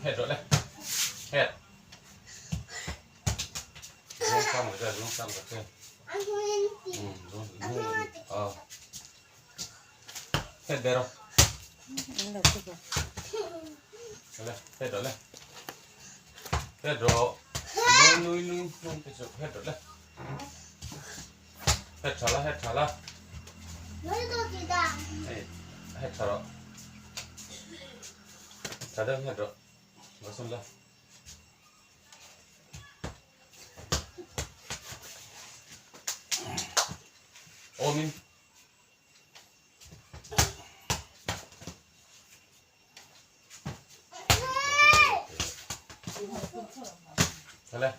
Hết rồi đấy. Hết. Xuống xong rồi ra, xuống xong rồi trên. Ừ, xuống, xuống. Ờ. Hết về rồi. Hết rồi đấy. Hết rồi. Lui lui lui lui hết rồi đấy. Hết rồi hết rồi. Hết rồi. Trả đơn hết rồi. Vào xong rồi. Ôm đi. Lên.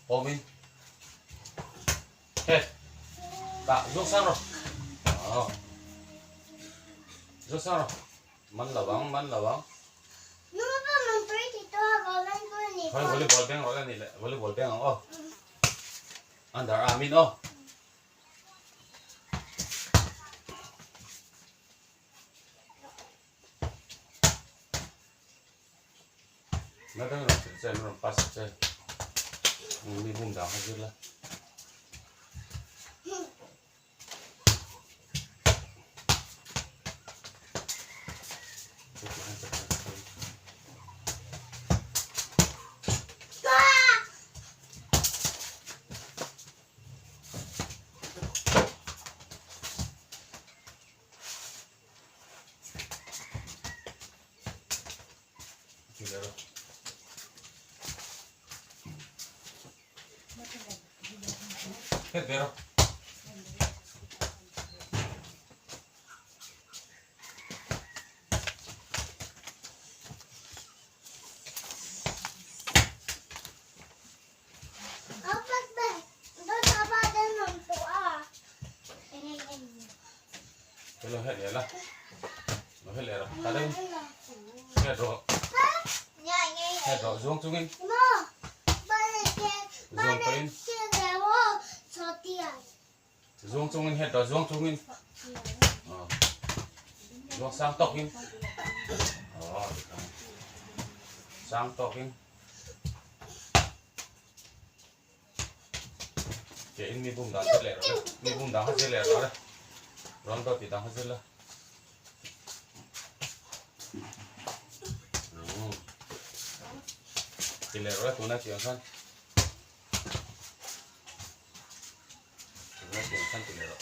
Ôm đi. Hết. Tạ rút sang rồi. Đó. Rút sang rồi. Man là bóng, man là bóng. Thôi volleyball beng rồi này volleyball beng oh. Under amin oh. Nó đang làm chơi nó pass chơi. Mi bung đào hết là. Hết về rồi. Nó hết rồi. Nó hết rồi. Ta đây. Hết rồi. Hết rồi xuống xuống đi. Xuống tới. Xuống xuống hết rồi xuống xuống đi. Xuống sang tóc đi. Sang tóc đi. Ke in mi bum dan hết rồi. Mi bum dan hết rồi đấy. Ron to ti dan hết rồi. Ti leh rồi tuna chiang khan. Tuna chiang khan ti leh rồi.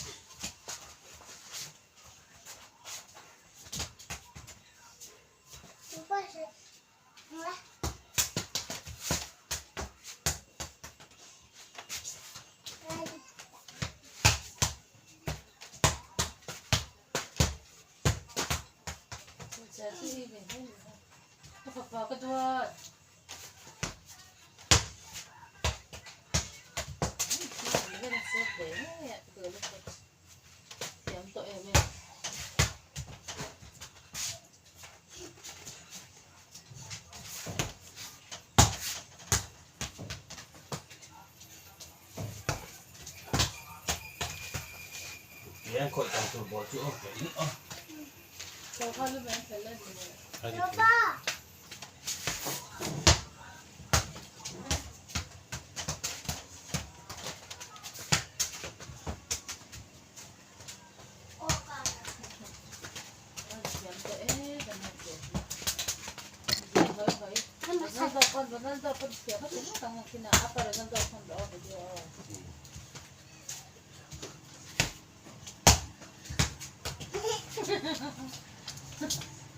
Cái khội tàu từ bỏ chỗ cái nữa.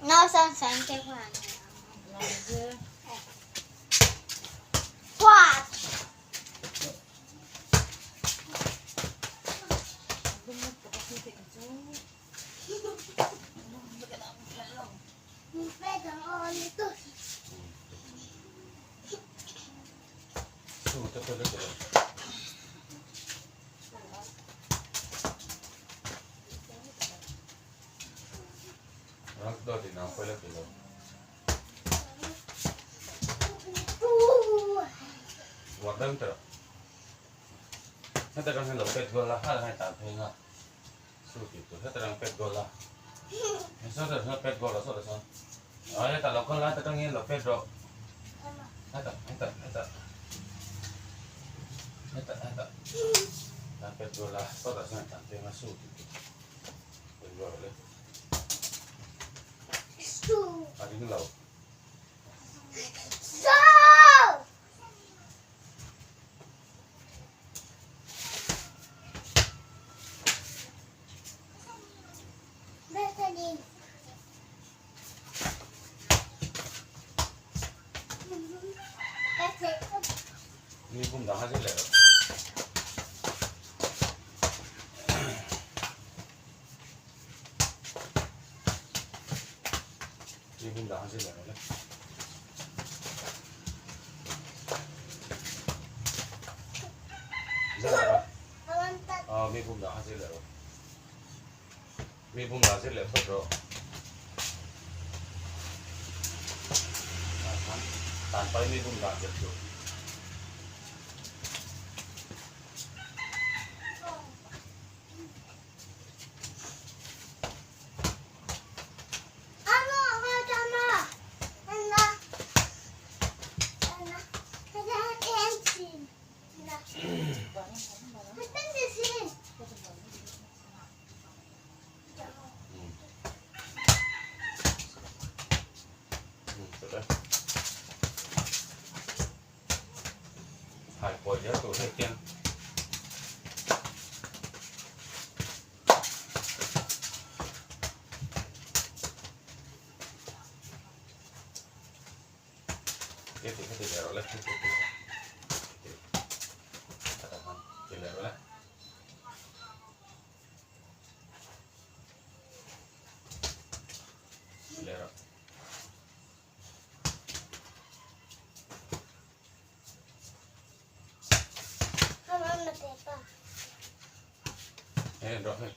No sang sang cái khoản. Quạt. Ron to ti nang pala kilo. Hoạt đơn rồi. Hết ta con hay lột cái thua là hay hay tạm thế ngà. Su tih tur hetarang pet goal a. Sawtah sawn pet goal a sawtah sawn. Aw hetah lo kal a heta tangin lo pet rawh. Hetah hetah hetah. Hetah hetah. Tan pet goal a sawtah sawn tan peng a su tih tur. Pet goal le. Su. A ring lo. Su. Mi bum dang a zir leh lo. Mi bum dang a zir leh lo le. Mi bum dah a zir leh rawh. Mi bum dah zir leh phawt rawh. Tan pai mi bum dah zir tur. Hai kawi zel tur hei khian. Ti kha ti leh rawh le ti ti ti ti leh rawh le. Ti leh rawh. Hei rawh hei.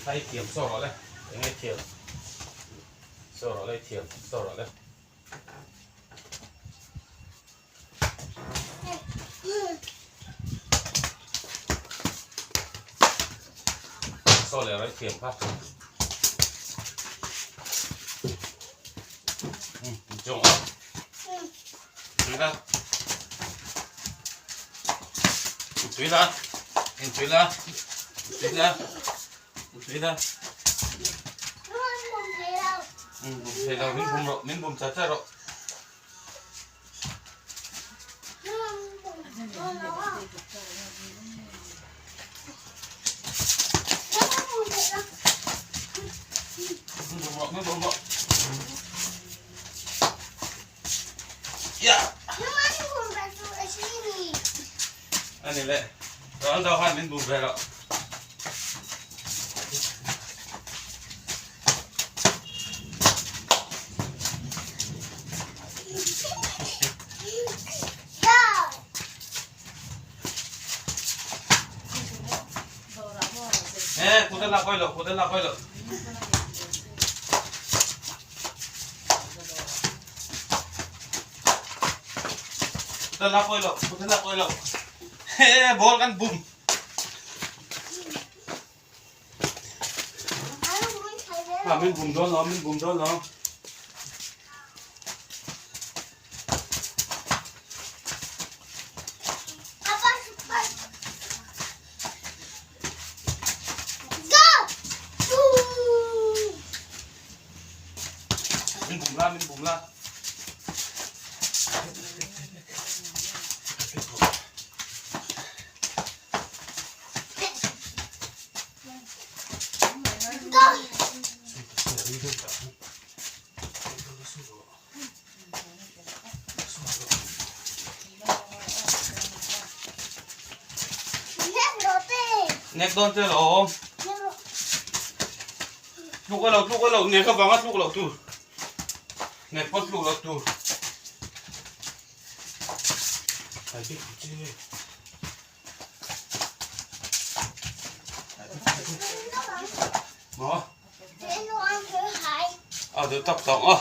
Hei thiam saw rawh le eng nge thiam saw rawh le thiam saw rawh le. Saw leh rawih thiam kha. Chung a. Tui la. Tui la. Tui la. Tui la. Tui la. Bum thei lo min bum rawh min bum char char rawh. Ani le. Ronaldo khan min bum ve loh. Eh, kuta la koi lo, kuta la koi lo. Kuta la koi lo, kuta la koi lo. Eh, ball kan bum. À, min bum dawn lo, min bum dawn lo. Min bum la, min bum la. Nek dawn che lo. Tluk a lo, tluk a lo, nek avanga tluk loh tur. Nek pawh tluk loh tur. Maw? A duh tak tawng a.